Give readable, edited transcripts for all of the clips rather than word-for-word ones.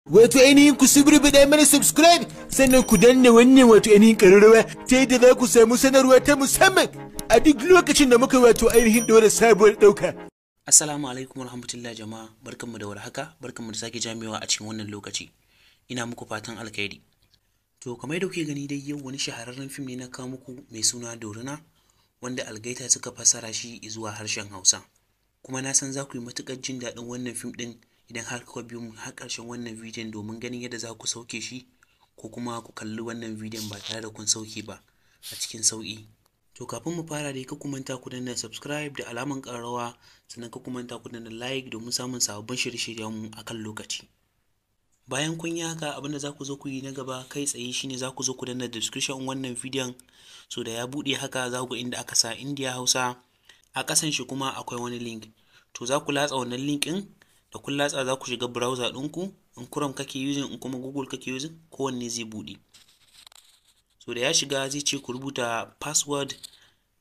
Wato ainihin ku suburbuɗa mana subscribe, sannan ku danna wannan wato ainihin ƙararrawa ta yadda za ku samu sanarwa ta musamman a duk lokacin da muka wato ainihin ɗora sabuwar ɗauka. Assalamu alaikum warahmatullahi jama'a, barkanmu da warhaka, barkanmu da sake jamewa a cikin wannan lokaci. Ina muku fatan alkhairi. To, kamar yadda kuke gani dai, yau wani shahararren fim ne na kawo muku mai suna Dorina, wanda Algaita suka fassara shi zuwa harshen Hausa. Kuma na san za ku yi matuƙar jin daɗin wannan fim ɗin idan har kuka biyo mu har ƙarshen wannan bidiyon domin ganin yadda za ku sauke shi ko kuma ku kalli wannan bidiyon ba tare da kun sauke ba a cikin sauƙi. To, kafin mu fara dai, kar ku manta ku danna subscribe da alaman ƙararrawa, sannan kar ku manta ku danna like domin samun sababbin shirye-shiryenmu a kan lokaci. Bayan kun yi haka, abin da za ku zo ku yi na gaba kai tsaye shine za ku zo ku danna description wannan bidiyon. So da ya buɗe haka, za ku ga inda aka sa India Hausa, a ƙasan shi kuma akwai wani link. To, za ku latsa wannan link ɗin. Da kun latsa, za ku shiga browser ɗinku, in Chrome kake using, in kuma Google kake using, kowanne zai buɗe. So da ya shiga, zai ce ku rubuta password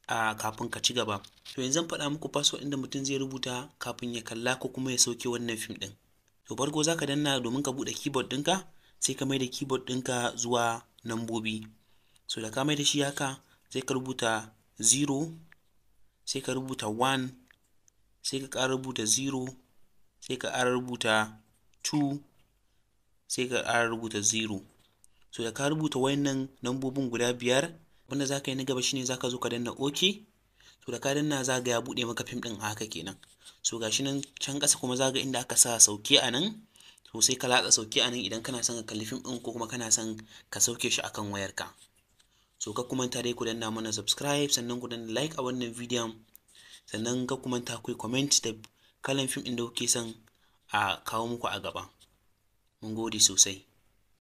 a kafin ka ci gaba. To, yanzu zan faɗa muku password ɗin da mutum zai rubuta kafin ya kalla ko kuma ya sauke wannan fim ɗin. To, farko za ka danna domin ka buɗe keyboard ɗinka, sai ka mai da keyboard ɗinka zuwa nambobi. So da ka mai da shi haka, sai ka rubuta 0, sai ka rubuta 1, sai ka ƙara rubuta 0, sai ka ƙara rubuta 2, sai ka ƙara rubuta 0. So da ka rubuta wayannan nambobin guda biyar, wanda za ka yi na gaba shine za ka zo ka danna OK. To, da ka danna, za ga ya buɗe maka fim ɗin a haka kenan. So gashi nan can ƙasa kuma za ga inda aka sa sauke a nan. To, sai ka latsa sauke a nan idan kana son ka kalli fim ɗin ko kuma kana son ka sauke shi akan wayarka. So kar ku manta dai ku danna mana subscribe, sannan ku danna like a wannan bidiyon, sannan kar ku manta ku yi comment da kalan fim ɗin da kuke son a kawo muku a gaba. Mun gode sosai.